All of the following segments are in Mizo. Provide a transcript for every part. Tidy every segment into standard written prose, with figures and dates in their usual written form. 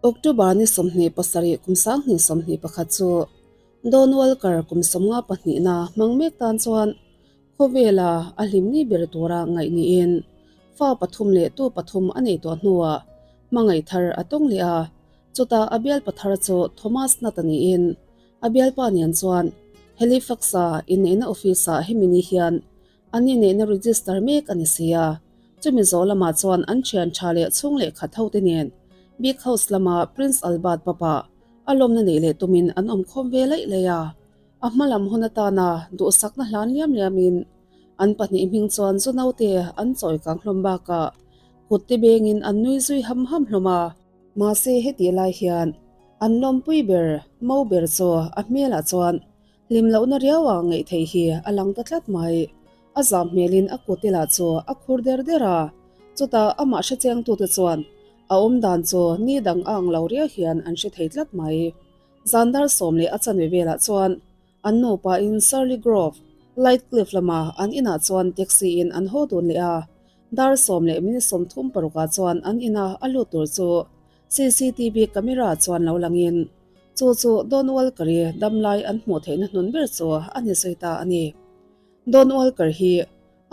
October ni 27 kum 2021 chu Don Walker kum 52 na hmang mek tan chuan khawvela a hlim ni ber tura ngaih niin fa pathum leh tu pathum a nei tawh hnuah hmangaih thar a tawng leh a. Chutah a bialpa thar chu Thomas Nutt a niin a bialpa nen chuan Halifax-a inneihna office-ah hemi ni hian An inneihna register mek a ni si a, chumi zawh lamah chuan an thian tha leh chhung leh khat hote nen Big House lama Prince Albert papa a lawmna neih leh tumin an awm khawm ve laih laih a. A hma lam hun atana duhsakna hlan liam liamin an pahnih hming chuan zu naute an chawi kang hlawm bakah kut te bengin an nui zui ham ham hlawm a. Mahse hetih lai hian an lawmpui ber mo ber chu a hmelah chuan Hlim lohna riau a ngaih theih hi a lang ta tlat mai. A zam hmelin a kut te lah chu a khur der der a, chutah amah hrechiangtute chuan a awm dan chu ni dang a ang lo riau hian an hre thei tlat mai. Zan dar sawm leh a chanve velah chuan an nupa in Surly Grove, Lightcliffe lama an inah chuan taxi in an haw dun leh a, dar sawm leh minute sawmthum parukah chuan an ina a lut tur chu CCTV camera chuan lo langin chu chu Don Walker-i damlai an hmuh theihna hnun ber chu a ni zui ta a ni. Don Walker hi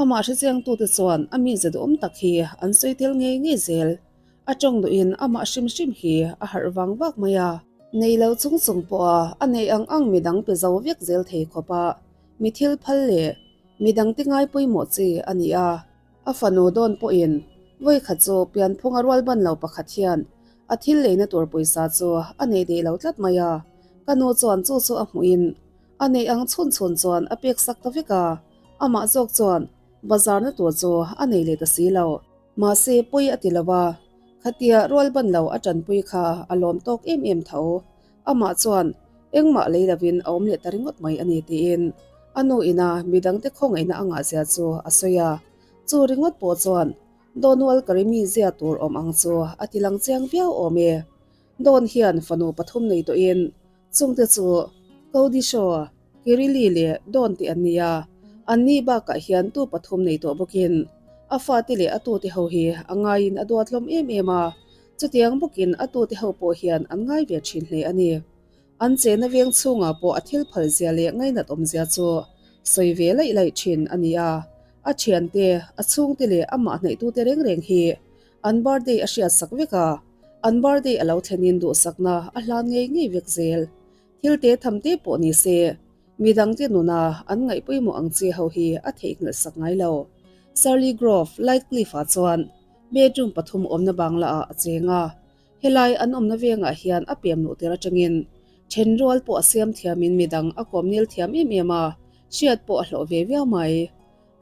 amah hrechiangtute chuan a mize duhawm tak hi an sawi tel ngei ngei zel. A tawng duhin amah hrim hrim hi a harh vang vak mai a. Nei lo chung chung pawha a neih ang ang midang pe zo vek zel thei khawpa mi thil phal leh midangte ngai pawimawh chi a ni a. A fanu dawn pawhin vawikhat chu pianphunga rual ban lo pakhat hian a thil leina tur pawisa chu a nei deih lo tlat mai a, ka nu chuan chu chu a hmuhin a neih ang chhun chhun chuan a pek sak ta vek a, amah zawk chuan bazarna tur chu a nei leh ta si lo. Mahse pawi a ti lo a, khatia rual ban lo a tanpui kha a lawm tawk em em tho. Amah chuan engmah lei lovin a awm leh ta ringawt mai a ni tiin a nu ina midangte khawngaihna a ngahzia chu a sawi a. Chu ringawt pawh chuan Don Walker-i mizia tur awm ang chu a ti lang chiang viau awm e. Don hian fanu pathum nei tawhin chungte chu Cody Shaw, Kirili leh Don te an ni a. Anni bakah hian tu pathum nei tawh bawkin a fate leh a tute ho hi a ngaiin a duat hlawm em em a. Chutiang bawkin a tute ho pawh hian an ngai ve thin hle a ni. An chena veng chhungah pawh a thil phal zia leh ngainat awm zia chu sawi ve laih laih thin a ni a. A thiante, a chhungte leh amah hnaihtute reng reng hi an birthday a hriat sak vek a, an birthday a lo thlenin duhsakna a hlan ngei ngei vek zel. Thil te tham te pawh ni se, midangte nuna an ngaih pawimawh ang chi ho hi a theihnghilh sak ngai lo. Surly Grove, Lightcliffe-ah chuan Bedroom pathum awmna bangla ah a cheng a, helai an awmna vengah hian a pem luh tir atangin then rual pawh a siam thiamin midang a kawm nil thiam em em a, hriat pawh a hlawh ve viau mai.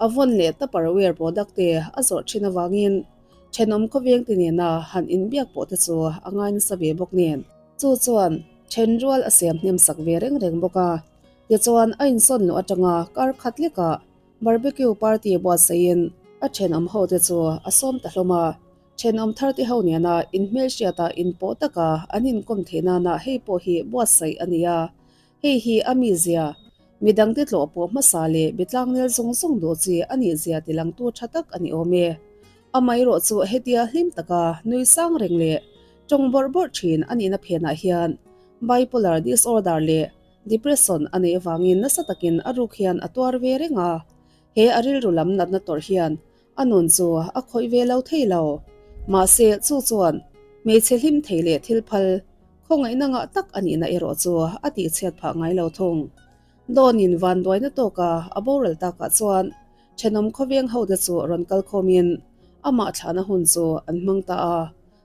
A vawn leh Tupperware product te a zawrh thin avangin thenawm khawveng te nena han inbiak pawh te chu a ngai nasa ve bawk nen. Chu chuan then rual a siam hnem sak ve reng reng bawk a, tichuan a insawn luh atanga kar khat lekah Barbecue party buatsaihin a thenawm ho te chu a sawm ta hlawm a, thenawm thar te ho nena inhmelhriata inpawh taka an inkawm theih nana hei pawh hi buatsaih a ni a, hei hi a mizia, midangte tlawh pawh hmasa leh bitlangnel zawng zawng duh chi a nih zia tilangtu tha tak a ni awm e. Amaherawh chu hetia hlim taka nui sang reng leh tawng bawrh bawrh thin a nihna phenah hian bipolar disorder leh Depression a neih avangin nasa takin a ruk hian a tuar ve reng a, he a rilru lam natna tawrh hian a nun chu a khawih ve lo thei lo. Mahse, chu chuan hmeichhe hlim thei leh thil phal khawngaihna ngah tak a nihna erawh chu a tihchhiat phah ngai lo thung. Dawnin vanduaina tawka a boral takah chuan thenawm khawveng hote chu rawn kal khawmin amah thlahna hun chu an hmang ta a,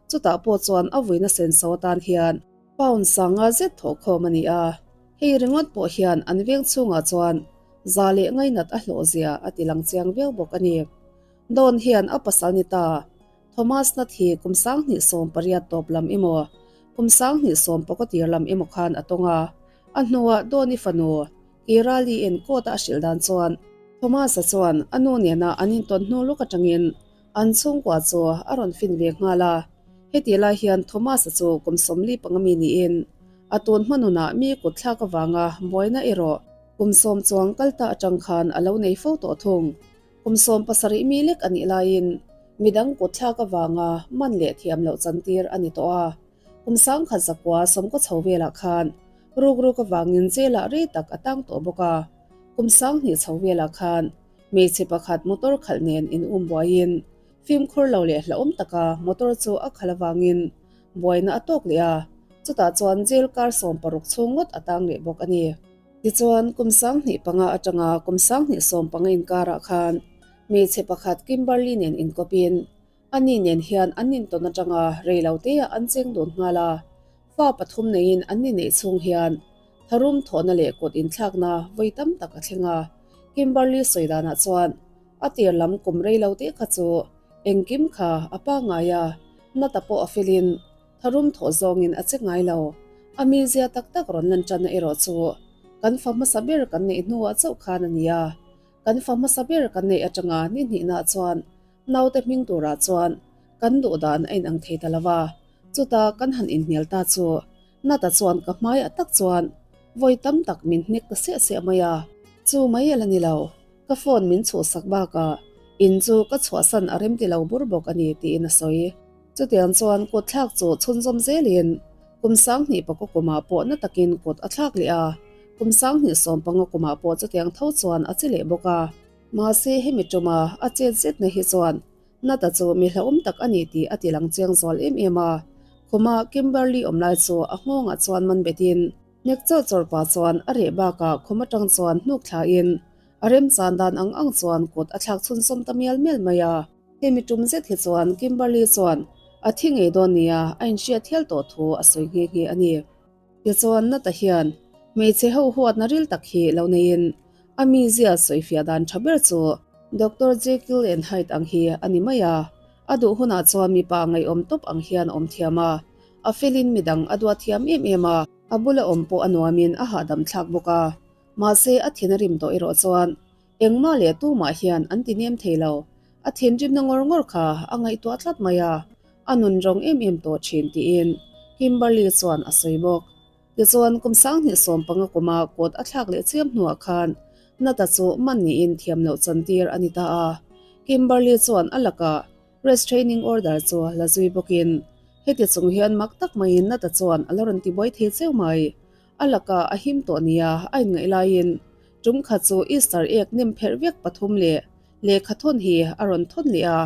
chutah pawh chuan a vuina senso atan hian Pound sanga zet thawh khawm a ni a, hei ringawt pawh hian an veng chhungah chuan za leh ngainat a hlawh zia a ti lang chiang viau bawk a ni. Dawn hian a pasal ni ta, Thomas Nutt hi kum 2018 tawp lam emaw, kum 2019 tir lam emaw khan a tawng a, a hnuah Dawn-i fanu Kirali-in court-a a hrilh dan chuan Thomas-a chuan a nu nena an intawn hnu lawk atangin An chhungkua chu a rawn fin ve nghal a, heti lai hian Thomas-a chu kum 45 mi niin a tun hma nunah mi kut thlak avanga buaina erawh kum sawm chuang kal ta atang khan a lo nei fo tawh thung. Kum 17 mi lek a nih laiin midang kut thlak avanga man leh thiam loh chantir a ni tawh a. Kum 1100 sawmkaw chho velah khan rukruk avangin jail-ah rei tak a tang tawh bawk a. Kum 2000 chho velah khan hmeichhe pakhat motor khalh nen in um buaiin fimkhur lo leh hlauhawm taka motor chu a khalh avangin buaina a tawk leh a, chutah chuan jail kar 16 chhung ngawt a tang leh bawk a ni. Tichuan, kum 2005 atanga kum 2015 inkarah khan hmeichhe pakhat Kimberly nen inkawpin ani nen hian an intawn atanga rei lo teah an cheng dun nghal a, fa pathum neiin an inneih chhung hian tharum thawhna leh kut inthlakna vawi tam tak a thleng a. Kimberly sawi danah chuan a tir lam kum rei lo te kha chu engkim kha a pangngai a, nata pawh a felin Tharum thawh zawngin a che ngai lo. A mizia tak tak rawn lan tanna erawh chu kan fa hmasa ber kan neih hnuah chauh khan a ni a. Kan fa hmasa ber kan neih atanga ni hnihnaah chuan naute hming turah chuan kan duh dan a inang thei ta lo va. Chuta kan han inhnial ta chu Nata chuan ka hmaiah tak chuan vawi tam tak min hnek ta siah siah mai a. Chu mai a la ni lo, ka phone min chhuhsak bakah in chu ka chhuahsan a remti lo bur bawk a ni tiin a sawi. Chutiang chuan kut thlak chu chhunzawm zelin kum 2009 kumah pawh na takin kut a thlak leh a, kum 2015 kumah pawh chutiang tho chuan a che leh bawk a. Mahse hemi tuma a chet zetna hi chuan Nata chu mi hlauhawm tak a ni tih a ti lang chiang zual em em a. Khuma Kimberly awm lai chu a nghawngah chuan man betin hnek chawrh chawrh pah chuan a reh bakah khum atang chuan hnuk thlain a remchan dan ang ang chuan kut a thlak chhunzawm ta mial mial mai a. Hemi tum zet hi chuan Kimberly chuan a thi ngei dawn nia a inhriat hial tawh thu a sawi nghe nghe a ni. Tichuan Nata hian hmeichhe ho huatna ril tak hi lo neiin a mizia sawifiah dan tha ber chu Doctor Jekyll and Hyde ang hi a ni mai a, a duh hunah chuan mipa ngaihawm tawp ang hian a awm thiam a, a felin midang a duat thiam em em a, a bula awm pawh a nuamin a hahdam thlak bawk a, mahse a thin a rim tawh erawh chuan Engmah leh tumah hian an ti nem thei lo. A thinrimna ngawr ngawr kha a ngaihtuah tlat mai a, a nun rawng em em tawh thin tiin Kimberly chuan a sawi bawk. Tichuan kum 2015 kuma kut a thlak leh chiam hnuah khan Nata chu man niin thiam loh chantir a ni ta a. Kimberly chuan a lakah restraining order chu la zui bawkin heti chung hian mak tak maiin Nata chuan a la rawn ti buai thei cheu mai. A lakah a him tawh nia a inngaih laiin tum khat chu Easter egg nem pherh vek pathum leh lehkha thawn hi a rawn thawn leh a,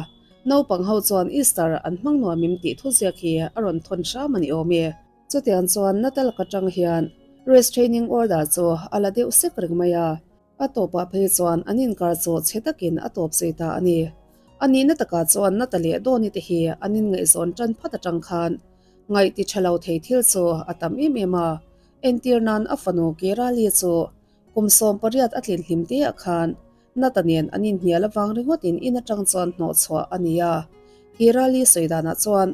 naupang ho chuan Easter an hmang nuamim tih thuziak hi a rawn thawn hram a ni awm e. Chutiang chuan Natal ka tang hian restraining order chu a la deuh sek reng mai a, a tawpah phei chuan an inkar chu chhe takin a tawp zui ta a ni. A nihna takah chuan Nata leh Dawni te hi an inngaihzawn tan phat atang khan Ngaih ti tha lo thei thil chu a tam em em a, entir nan a fanu Kirali chu kum 18 a tlin hlim te ah khan Nata nen an inhnial avang ringawtin in atang chuan hnawh chhuah a ni a. Kirali sawi danah chuan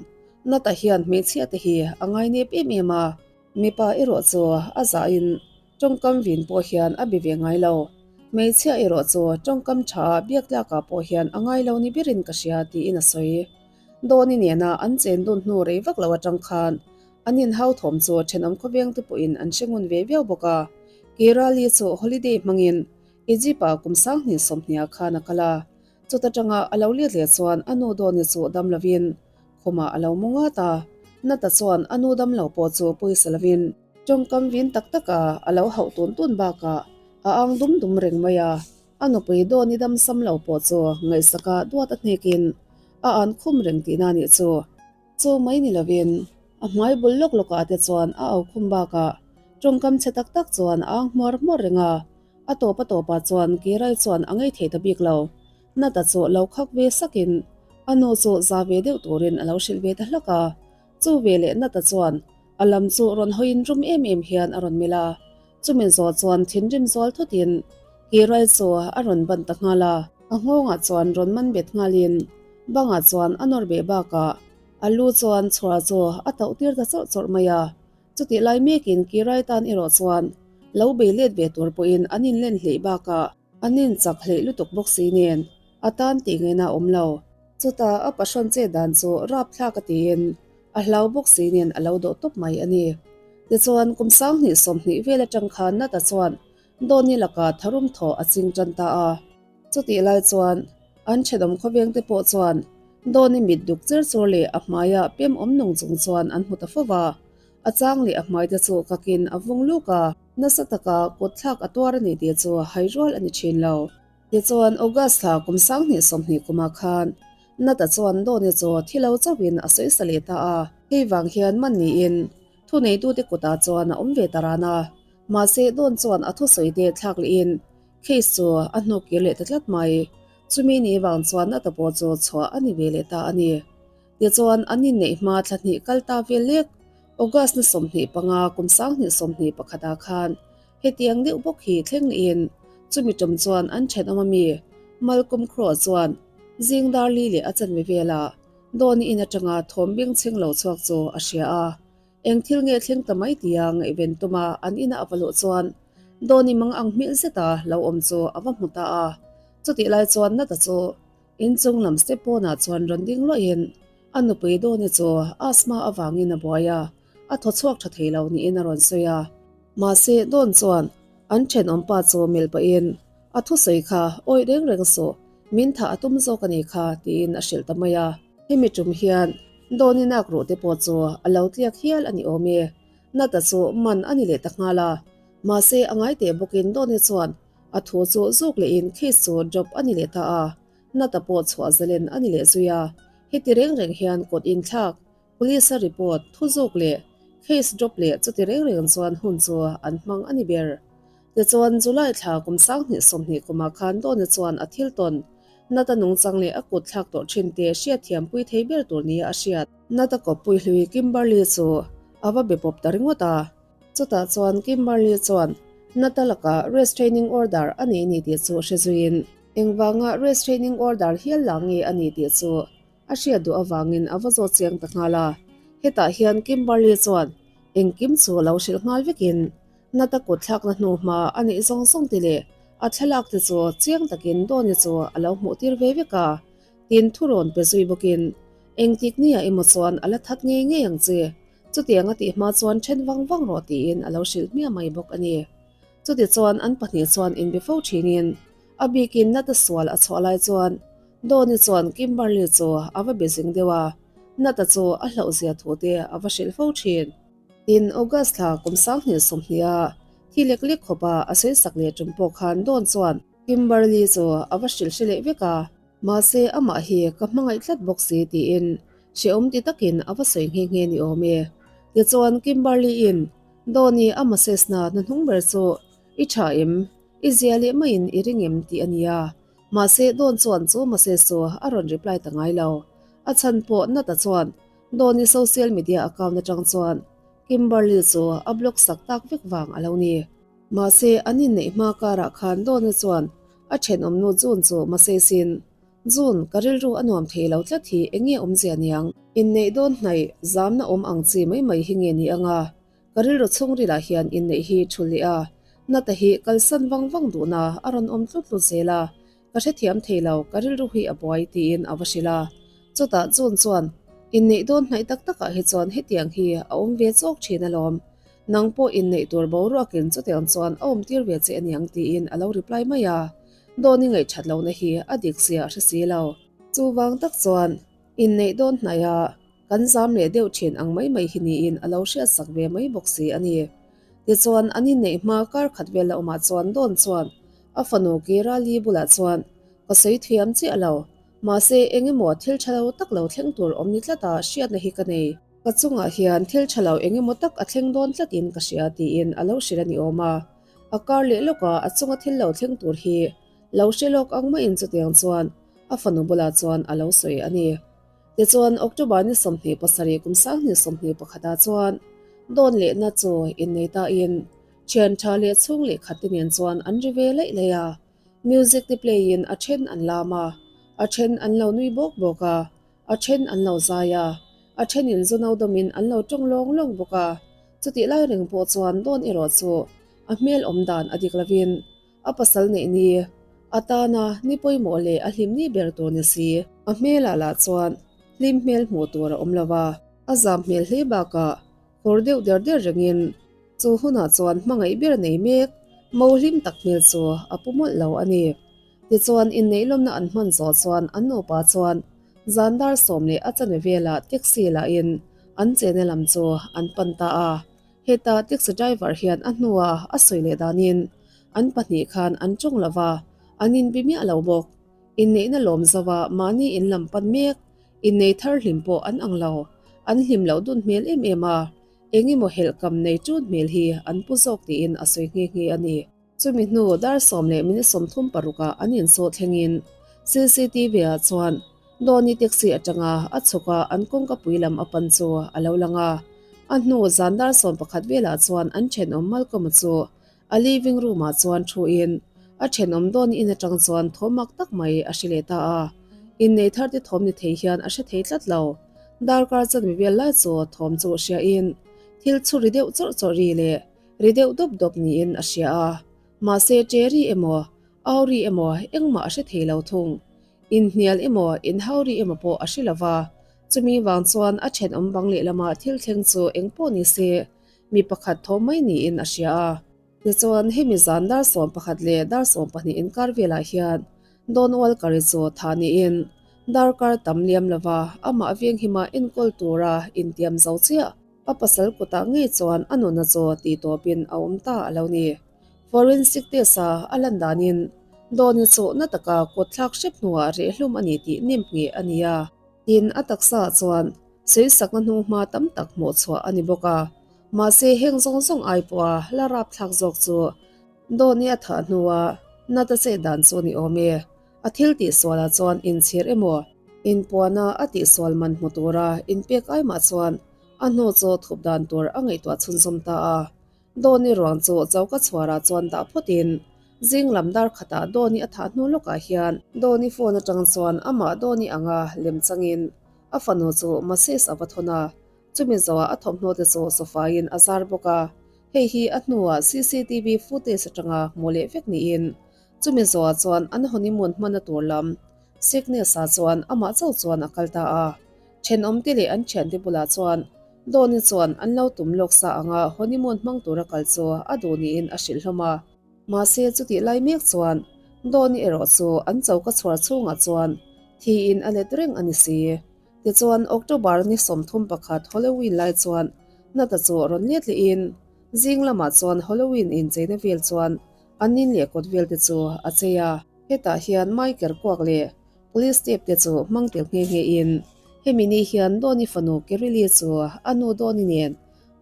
Nata hian hmeichhia te hi a ngainep em em a, mipa erawh chu a zahin tawngkam vin pawh hian a be ve ngai lo. Hmeichhia erawh chu tawngkam tha ah biak tlakah pawh hian a ngai lo ni berin ka hria tiin a sawi. Dawni nena an chen dun hnu rei vak lo atang khan an inhau thawm chu thenawm khawveng te pawhin an hre ngun ve viau bawk a. Kirali chu holiday hmangin Egypt-ah kum 2020 khan a kal a, chuta tanga a lo let leh chuan a nu Dawni chu dam lovin khumah a lo mu ngat a. Nata chuan a nu dam lo pawh chu pawisa lovin tawngkam vin tak taka a lo hauh tun tun bakah a ang dum dum reng mai a. A nupui Dawni dam sam lo pawh chu ngaihsaka duat a hnekin a an khum reng tihna nih chu. Chu mai ni lovin a hmai bul lawk lawkah te chuan a au khum bakah tawngkam chhe tak tak chuan a ang hmuar hmuar reng a. A tawp a tawpah chuan Kirai chuan a ngei thei ta bik lo. Nata chu lo khak ve sakin a nu chu za ve deuh turin a lo hrilh ve ta hlak a. Chu ve leh Nata chuan a lam chu rawn hawiin rum em em hian a rawn melh a. Chumi zawh chuan thinrim zual thutin Kirai chu a rawn ban ta nghal a. A nghawngah chuan rawn man bet nghalin bangah chuan a nawr beh bakah a lu chuan chhuar chu a tauh tir ta chawrh chawrh mai a. Chutih lai mekin Kirai tan erawh chuan lo bei let ve tur pawhin an inlen hleih bakah an inchak hleih lutuk bawk si nen a tan tih ngaihna a awm lo. Chutah a pahrawn chet dan chu rapthlak a tiin a hlau bawk si nen a lo dawh tawp mai a ni. Tichuan kum 2020 vel atang khan Nata chuan Dawni lakah tharum thawh a ching tan ta a. Chutih lai chuan an thenawm khawveng te pawh chuan. Dawni mit duk cher chur leh a hmaia pem awm nung chung chuan an hmu ta fo va. A chang leh a hmaite chu kakin a vung luk a, nasa taka kut thlak a tuar a ni tih chu hai rual a ni thin lo. Tichuan, August thla kum 2020 kumah khan Nata chuan Dawni chu thi lo chauhin a sawi sa leh ta a. Hei vang hian man niin thuneitute kutah chuan a awm ve ta ran a. Mahse, Dawn chuan a thusawi te thlak lehin case chu a hnuk kir leh ta tlat mai. Chumi ni vang chuan Nata pawh chu chhuah a ni ve leh ta a ni. Tichuan, an inneih hma thla hnih kal ta vel lek, August ni 25 kum 2021 ah khan hetiang deuh bawk hi thleng lehin chumi tum chuan an thenawm ami Malcolm Crowe chuan zing dar li leh a chanve velah Dawni in atanga thawm beng chheng lo chhuak chu a hria a. Eng thil nge thleng ta mai tia ngaihven tuma an ina a va luh chuan Dawni mang ang hmel zeta lo awm chu a va hmu ta a. Chutih lai chuan Nata chu Inchung lam step pawnah chuan rawn ding luahin a nupui Dawni chu asthma avangin a buai a, a thaw chhuak tha thei lo niin a rawn sawi a. Mahse, Dawn chuan an thenawmpa chu melh pahin a thusawi kha awih reng reng suh, min thah a tum zawk a ni kha tiin a hrilh ta mai a. Hemi tum hian Dawni nak ruh te pawh chu a lo tliak hial a ni awm e. Nata chu man a ni leh ta nghal a. Mahse, a ngai teh bawkin Dawni chuan A thu chu zuk lehin case chu drop a ni leh ta a, Nata pawh chhuah zalen a ni leh zui a. Heti reng reng hian kawt inthlak, police a report, thu zuk leh case drop leh chuti reng reng chuan hun chu an hmang a ni ber. Tichuan July thla kum 2020 kumah khan Dawna chuan a thil tawn, Nata nungchang leh a kut thlak tawh thin te hriatthiam pui thei ber tur nia a hriat. Nata kawppui hlui Kimberly chu a va be pawp ta ringawt a. Chutah chuan Kimberly chuan Nata lakah restraining order a nei ni tih chu hre zuiin, engvanga restraining order hial la nge a ni tih chu a hriat duh avangin a va zawt chiang ta nghal a. Hetah hian Kimberly chuan engkim chu lo hrilh nghal vekin Nata kut thlakna hnu hma a neih zawng zawng te leh a thlalak te chu chiang takin Dawni chu a lo hmuh tir ve vek a. Tin thurawn pe zui bawkin engtik nia emaw chuan a la that ngei ngei ang che. Chutiang a tih hma chuan then vang vang rawh tiin a lo hrilh hmiah mai bawk a ni. Chutichuan an pahnih chuan inbe fo thinin a bikin Nata sual a chhuah lai chuan Dawni chuan Kimberly chu a va be zing deuh a, Nata chu a hlauhzia thu te a va hrilh fo thin. Tin, August thla kum 2020 a thi lek lek khawp a a sawi sak leh tum pawh khan Dawn chuan Kimberly chu a va hrilh hre leh vek a. Mahse, amah hi ka hmangaih tlat bawk si tiin hrehawm ti takin a va sawi nghe nghe ni awm e. Tichuan, Kimberly-in Dawni a masesna hnahnung ber chu i tha em, i zia leh maiin i ring em tih a ni a. Mahse, Dawn chuan chu mases chu a rawn reply ta ngai lo. A chhan pawh Nata chuan Dawni social media account atang chuan Kimberly chu a block sak tak vek vang a lo ni. Mahse, an inneih hma karah khan Dawni chuan A thenawmnu June chu Masesin, June, ka rilru a nuam thei lo tlat hi eng nge awmzia niang? Inneih dawn hnaih, zamna awm ang chi mai mai hi nge ni anga? Ka rilru chhungrilah hian inneih hi thu leh a, Nata hi kalsan vang vang duhna a rawn awm tlut tlut zel a, ka hrethiam thei lo, ka rilru hi a buai tiin a va hrilh a. Chutah June chuan, Inneih dawn hnaih tak takah hi chuan hetiang hi a awm ve chawk thin alawm. Nang pawh inneih tur boruakin chutiang chuan a awm tir ve che aniang tiin a lo reply mai a. Dawn i ngaihthat lohna hi a dik zia a hre si lo. Chuvang tak chuan inneih dawn hnaiha kan zam leh deuh thin ang mai mai hi niin a lo hriatsak ve mai bawk si a ni. Tichuan an inneih hma kar khat vel la awmah chuan Dawn chuan a fanu Kirali bulah chuan ka sawi thiam chiah lo. Mahse eng emaw thil tha lo tak lo thleng tur awm ni tlata hriatna hi ka nei. Ka chungah hian thil tha lo eng emaw tak a thleng dawn tlatin ka hria tiin a lo hrilh a ni awm a. A kar leh lawka a chunga thil lo thleng tur hi lo hre lawk ang maiin chutiang chuan a fanu bulah chuan a lo sawi a ni. Tichuan October ni 27 kum 2021 ah chuan dawn lehna chu innei tain thian tha leh chhung leh khat te nen chuan an ri ve laih laih a. Music te play in a then an lam a, a then an lo nui bawk bawk a. A then an lo zai a, a thenin zu no dawmin an lo tawng lawng lawng bawk a. Chutih lai reng pawh chuan dawn erawh chu a hmel awm dan a dik lovin a pasal neih ni a tana ni pawimawh leh a hlim ni ber tur ni si. A hmelah lah chuan hlim hmel hmuh tur a awm lo va, a zam hmel hle bakah khawr deuh der der rengin chu hunah chuan hmangaih ber nei mek mo hlim tak hmel chu a pu mawlh lo a ni. Tichuan, inneih lawmna an hman zawh chuan an nupa chuan. Zan dar 10 leh a chanve velah taxi lahin an chena lam chu an pan ta a. Heta taxi driver hian a hnua a sawi leh danin an pahnih khan an tawng lo va, an inbi miah lo bawk. Inneihna lawm zova mahni in lam pan mek, innei thar hlim pawh an ang lo. An hlim loh dun hmel em em a, eng emaw helh kam nei tun hmel hi an pu zawk tiin a sawi nghe nghe a ni. Chumi hnu dar 10 leh minute 36 ah an insawh thlengin CCTV ah chuan Dawni taxi atanga a chhuk a an kawngka pui lam a pan chu a lo lang a. A hnu zan dar 11 velah chuan an thenawm Malcolm-a chu a living room ah chuan thu in a thenawm Dawni in atang chuan thawm mak tak mai a hre leh ta a. Innei thar te thawm ni thei hian a hre thei tlat lo. Darkar chanve vel lai chu thawm chu hria in thil chhu ri deuh chawrh chawrh ri leh ri deuh dawp dawp niin a hria a. Mahse Cherry emaw Auri emaw engmah a hre thei lo thung. Inhnial emaw inhauri emaw pawh a hre lo va. Chumi vang chuan a thenawm bang lehlama thil thleng chu eng pawh ni se mi pakhat thaw mai niin a hria a. Tichuan hemi zan dar 11 leh dar 12 inkar velah hian Don Walker-i chu thah niin darkar tam liam lova amah venghima enkawl tura intiam zo chiah. A pasal kutah ngei chuan a nuna chu tih tawpin a awm ta a lo ni. Forensic test-a a lan danin Dawni chu na taka kut thlak hrep hnuah rehhlum a ni tih nem ngheh a ni a. Tin, a taksaah chuan sawisakna hnunghma tam tak hmuh chhuah a ni bawk a. Mahse, heng zawng zawng ai pawha la rapthlak zawk chu Dawni a thah hnua nata chet dan chu ni awm e. A thil tihsualah chuan inchhir emaw, inpuana a tihsual man hmu tura inpek ai mah chuan a hnu chu thup dan tur a ngaihtuah chhunzawm ta a. Dawni ruang chu choka chhuarah chuan dah phawtin zing lam dar khatah Dawni a thah hnu lawkah hian Dawni phone atang chuan amah Dawni anga lem changin a fanu chu message a va thawn a, chumi zawhah a thawmhnaw te chu sofa-in a zar bawk a. Hei hi a hnuah CCTV footage atanga hmuh leh vek niin Chumi zawhah chuan an honeymoon hmana tur lam Sickness-ah chuan amah chauh chuan a kal ta a. Thenawmte leh an thiante bulah chuan Dawni chuan an lo tum lawk sa anga honeymoon hmang tura kal chu a duh niin a hrilh hlawm a. Mahse chutih lai mek chuan Dawni erawh chu an choka chhuar chhungah chuan thiin a let reng a ni si. Tichuan October ni 31 Halloween lai chuan Nata chu rawn let lehin zing lamah chuan Halloween incheina vel chuan An in leh kawt vel te chu a chei a. Hetah hian Michael kuak leh Police tape te chu hmang tel nghe nghe in hemi ni hian Dawni fanu Kerili chu a nu Dawni nen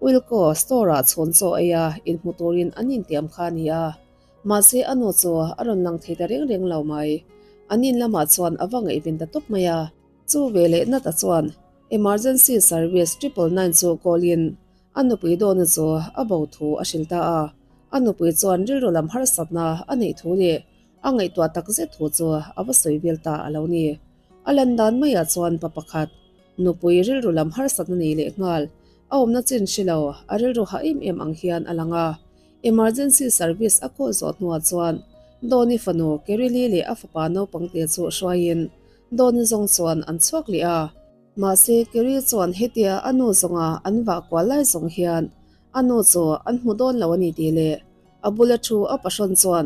Wilco store ah chhawn chaw ei a inhmu turin an intiam kha a ni a. Mahse a nu chu a rawn lang thei ta reng reng lo mai. An in lamah chuan a va ngaihven ta tawp mai a. Chu ve leh Nata chuan Emergency Service 999 chu call in A nupui dawna chu a bo thu a hrilh ta a. A nupui chuan rilru lam harsatna a neih thu leh a ngaihtuah tak zet thu chu a va sawi vel ta a lo ni. A lan dan maiah chuan pa pakhat, nupui rilru lam harsatna nei leh nghal, a awmna chin hre lo, a rilru hah em em ang hian a lang a. Emergency service a call zawh hnuah chuan Dawni fanu Kerili leh a fapa naupangte chu hruaiin Dawni zawng chuan an chhuak leh a. Mahse, Kerry chuan hetia a nu zawnga an vah kual lai zawng hian a nu chu an hmu dawn lo a ni tih leh a bula thu a pahrawn chuan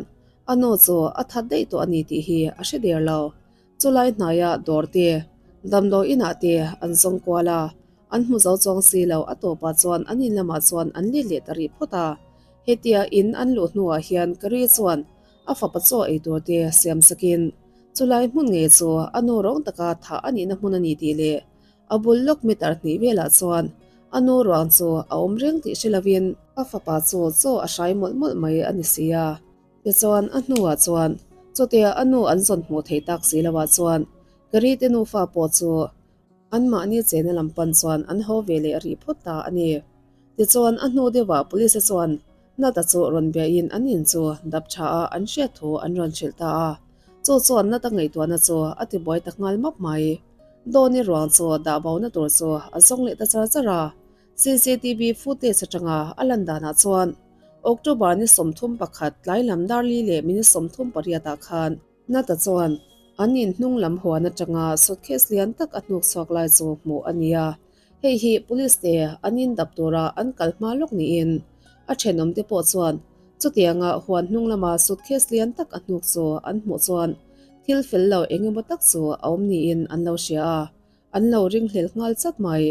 a nu chu a that daih tawh a ni tih hi a hre der lo. Chulai hnaia dawr te, damdawi inah te an zawng kual a, an hmu zo chuang si lo a tawpah chuan an in lamah chuan an let leh ta rih phawt a. Hetia in an luh hnuah hian Kerry chuan a fapa chaw ei tur te siam sakin Chulai hmun ngei chu a nu rawng taka thah a nihna hmun a ni tih leh a bul lawk meter hnih velah chuan a nu ruang chu a awm reng tih hre lovin a fapa chu chaw a hrai mawlh mawlh mai a ni si a. Tichuan a hnuah chuan chutia a nu an zawn hmuh theih tak si loah chuan Gary te nufa pawh chu Anmahni chena lam pan chuan an haw ve leh rih phawt ta a ni. Tichuan a hnu deuhah police te chuan Nata chu rawn biahin an in chu dap tha a an hriat thu an rawn hrilh ta a. Chu chuan Nata ngaihtuahna chu a tibuai ta nghal map mai. Dawni ruang chu dah bona tur chu a zawng leh ta char char a. CCTV footage atanga a lan danah chuan October ni 31 tlai lam dar li leh minute 38 ah khan Nata chuan an in hnung lam huan atanga suitcase lian tak a hnuk chhuak lai chu hmuh a ni a. Hei hi police te an in dap tura an kal hma lawk niin a thenawm te pawh chuan chutianga huan hnung lama suitcase lian tak a hnuk chu an hmuh chuan. Thil fel lo eng emaw tak chu a awm niin an lo hria a, an lo ringhlel nghal chat mai.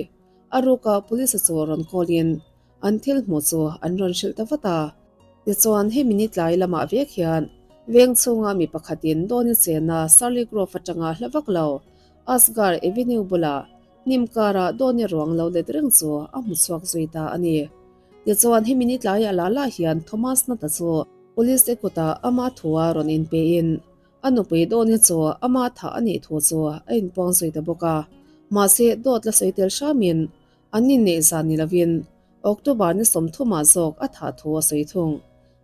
A ruka police chu rawn call in an thil hmuh chu an rawn hrilh ta vat a. Tichuan hemi ni tlai lamah vek hian veng chhunga mi pakhatin Dawni chena Surly Grove atanga hla vak lo Asgar Avenue bulah hnim kara Dawni ruang lo let reng chu a hmu chhuak zui ta a ni. Tichuan hemi ni tlai a la lah hian Thomas Nata chu Police te kutah ama thua rawn inpein a nupui Dawni chu ama thah a nih thu chu a inpuang zui ta bawk a. Mahse dawt la sawi tel hramin an inneih zan ni lovin October ni sawmthumah zawk a thah thu a sawi thung.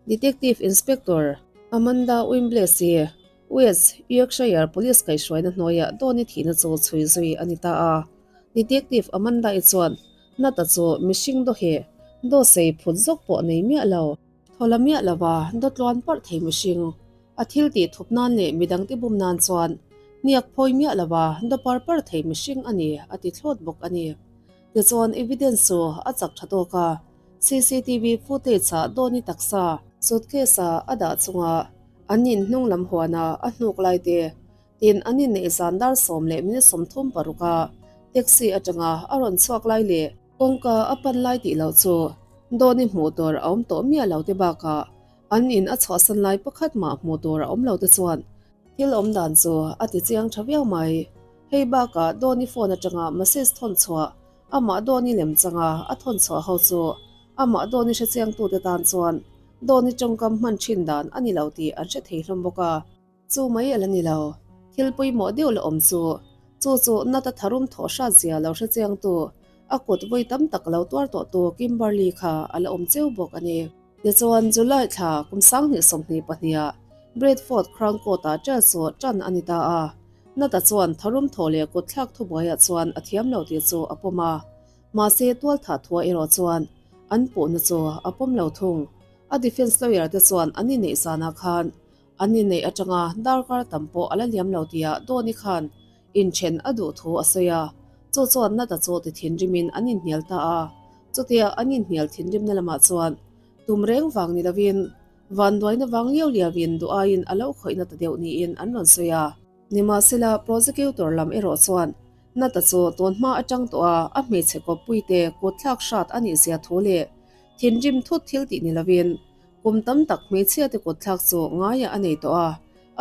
Detective Inspector Amanda Wimbless-i West Yorkshire Police kaihhruaina hnuaiah Dawni thihna chu chhui zui a ni ta a. Detective Amanda-i chuan Nata chu mihring dawheh dawsei phut zawk pawh nei miah lo. Thaw la miah lova dawtluan parh thei mihring a thil tih thup nan leh midangte bum nan chuan hniak phawi miah lova daw par par thei mihring a ni a ti thlawt bawk a ni. Tichuan evidence chu a chak tha tawk a, CCTV footage ah Dawni taksa suitcase ah a dah chunga an in hnung lam huana a hnuk lai te tin an inneih zan dar 10 minute 36 a taxi atanga a rawn chhuak lai leh Kawngka a pan lai tih loh chu Dawni hmuh tur a awm tawh miah lo te bakah an in a chhuahsan lai pakhat mah hmuh tur a awm lo te chuan thil awm dan chu a ti chiang tha viau mai. Hei bakah Dawni phone atanga message thawn chhuah amah Dawni lem changa a thawn chhuah ho chu amah Dawni hre chiangtute tan chuan Dawni tawngkam hman thin dan a ni lo tih an hre thei hlawm bawk a. Chu mai a la ni lo. Thil pawimawh deuh la awm chu, chu chu nata tharum thawh hrat zia lo hre chiangtu, a kut vawi tam tak lo tuar tawhtu Kimberly kha a la awm cheu bawk a ni. Tichuan, July thla kum 2022ah Bradford Crown Court-ah trial chu tan a ni ta a. Nata chuan tharum thawh leh kut thlak thubuaiah chuan a thiam lo tih chu a pawm a. Mahse, tualthah thua erawh chuan an puhna chu a pawm lo thung. A defence lawyer te chuan an inneih zanah khan An inneih atanga darkar tam pawh a la liam lo tia Dawni khan inthen a duh thu a sawi a, chu chuan Nata chu ti thinrimin an inhnial ta a. Chutia an inhnial thinrimna lamah chuan tum reng vang ni lovin vanduaina vang liau liauin duh aiin a lo khawih nata deuh niin an rawn sawi a. Nimahsela, prosecutor lam erawh chuan Nata chu tun hma atang tawh a a hmeichhe kawppuite kutthlak hrat a nih zia thu leh thinrim thut thil tih ni lovin Kum tam tak hmeichhia te kutthlak chu ngaiah a nei tawh a,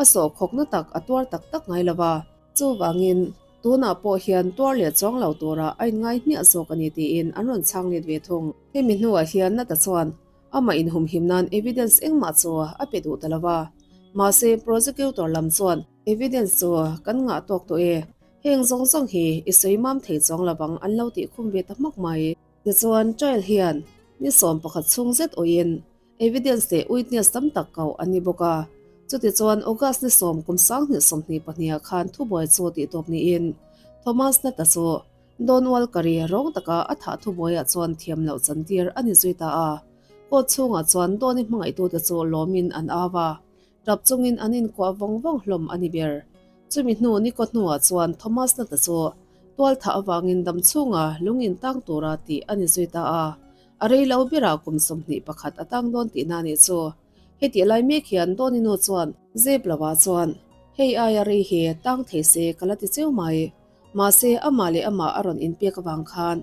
a sawhkhawkna tak a tuar tak tak ngai lo va. Chuvangin, tunah pawh hian tuar leh chuang lo turah a inngai hmiah zawk a ni tiin an rawn chhang let ve thung. Hemi hnuah hian Nata chuan amah inhumhim nan evidence engmah chu a pe duh ta lo va. Mahse, prosecutor lam chuan evidence chu kan ngah tawk tawh e, heng zawng zawng hi i sawi mam thei chuang lo vang an lo tih khum ve ta hmak mai. Tichuan, trial hian ni 11 chhung zet awhin evidence leh witness tam tak koh an ni bawk a. Chutichuan, August ni 10 kum 2022 ah khan thubuai chu tihtawp niin Thomas Nata chu Don Walker-i rawng taka a thah thubuaiah chuan thiam loh chantir a ni zui ta a. Court chhungah chuan Don-i hmangaihtute chu lawmin an au a, tap chungin an inkuah vawng vawng hlawm a ni ber. Chumi hnu nikaw hnuah chuan Thomas Nata chu tual thah avangin dam chhunga lung in tang tura tih a ni zui ta a, a rei lo berah kum 21 a tang dawn tihna a nih chu. Hetih lai mek hian Dawni nu chuan zep lovah chuan, Hei aia rei hi tang thei se ka la ti cheu mai. Mahse amah leh amah a rawn inpek avang khan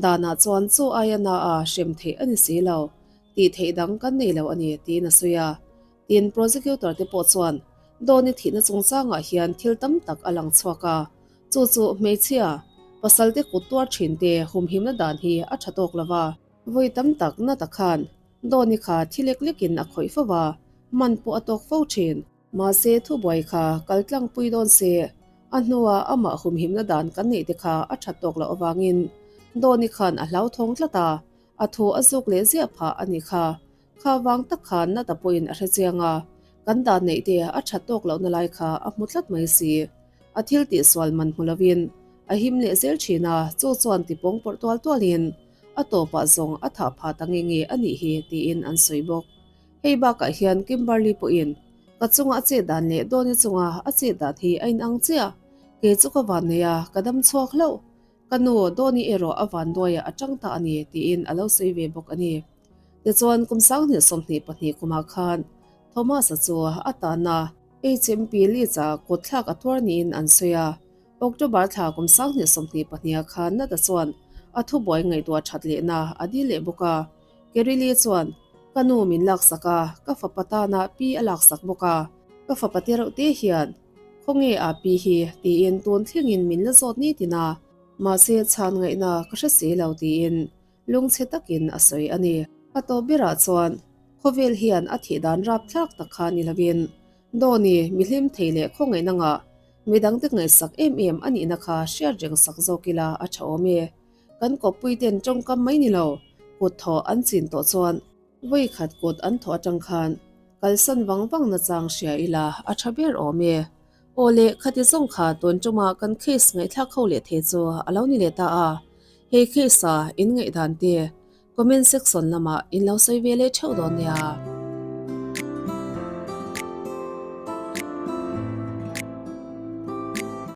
danah chuan chu aia na a hrem theih a ni si lo, tih theih dang kan nei lo a ni tiin a sawi a. Tin, prosecutor te pawh chuan Dawni thihna chungchangah hian thil tam tak a lang chhuak a, chu chu hmeichhia, pasal te kut tuar thin te humhimna dan hi a tha tawk lo va. Vawi tam tak nata khan Dawni kha thi lek lekin a khawih fo va, man pawh a tawk fo thin. Mahse, thubuai kha kal tlangpui dawn se, a hnua amah humhimna dan kan neih te kha a that tawk loh avangin Dawni khan a hlauthawng tlat a, a thu a zuk leh ziah phah a nih kha. Kha vang tak khan nata pawhin a hre chiang a, kan dan neih te a that tawk lohna lai kha a hmu tlat mai si. A thil tihsual man hmu lovin a him leh zel thin a, chu chuan tipawng pawrh tual tualin a tawpah zawng a thah phah ta nge nge a nih hi tiin an sawi bawk. Hei bakah hian Kimberly pawhin ka chunga a chet dan leh Dawni chunga a chet dan hi a inang chiah. Kei chu ka van nei a, ka dam chhuak hlauh. Ka nu Dawni erawh a van duaiah a tang ta a ni tiin a lo sawi ve bawk a ni. Tichuan kum 2022 kumah khan Thomas-a chu a tan a. HMP Leeds-ah kutthlak a tuar niin an sawi a. October thla kum 2022 ah khan Nat-a chuan a thubuai ngaihtuah that lehna a dil leh bawk a. Kerry Lee chuan, Ka nu min laksak a, ka fapa tana pi a laksak bawk a. Ka fapa te reuh te hian, Khawnge a pi hi? tiin tun thlengin min la zawt ni tin a. Mahse chhan ngaihna ka hre si lo tiin lungchhe takin a sawi a ni. A tawp berah chuan khawvel hian a thih dan rapthlak tak kha ni lovin Dawni mihlim thei leh khawngaihna ngah midangte ngaihsak em em a nihna kha hriat reng sak zawk ila a tha awm e. Kan kawppui ten tawngkam mai ni lo, kut thawh an chin tawh chuan vawi khat kut an thawh atang khan kalsan vang vang na chang hria ila a tha ber awm e. Aw le, khati zawng kha tun tuma kan case ngaihthlak ho leh thei chu a lo ni leh ta a. Hei case a in ngaihdan te comment section lamah in lo sawi ve leh theuh dawn nia.